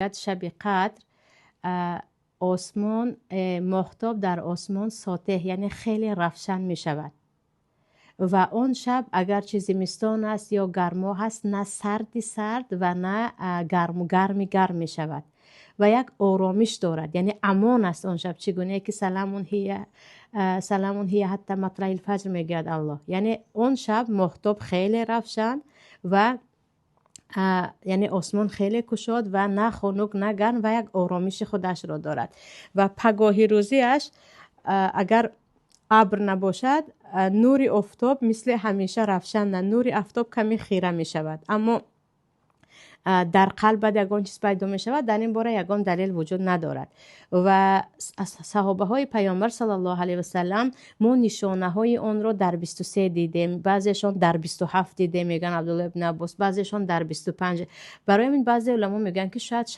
Шаби Қадр осмон, моҳтоб дар осмон сотеҳ, яъне хеле равшан мешавад ва он шаб, агарчи зимистон аст ё гармо ҳаст, на сарди сард ва на гарму гарми гарм мешавад ва як оромиш дорад, яъне амон аст он шаб. Чӣ гунае ки "سلام هي سلام هي حتى مطلع الفجر" мегӯяд Аллоҳ. Яъне он шаб моҳтоб хеле равшан ва яъне осмон хеле кушод ва на хунук, на гарм ва як оромиши худашро дорад. Ва пагоҳи рӯзиаш, агар абр набошад, нури офтоб мисли ҳамеша равшан на, нури офтоб каме хира мешавад, аммо дар қалбат ягон чиз пайдо мешавад. Дар ин бора ягон далел вуҷуд надорад ва аз саҳобаҳои Паёмбар саллаллоҳу алайҳи васалам мо нишонаҳои онро дар 23 дидем, баъзешон дар 27 дидем, мегӯянд Абдулло ибн Аббос, баъзешон дар 25. Барои ҳамин баъзе уламо мегӯянд, ки шояд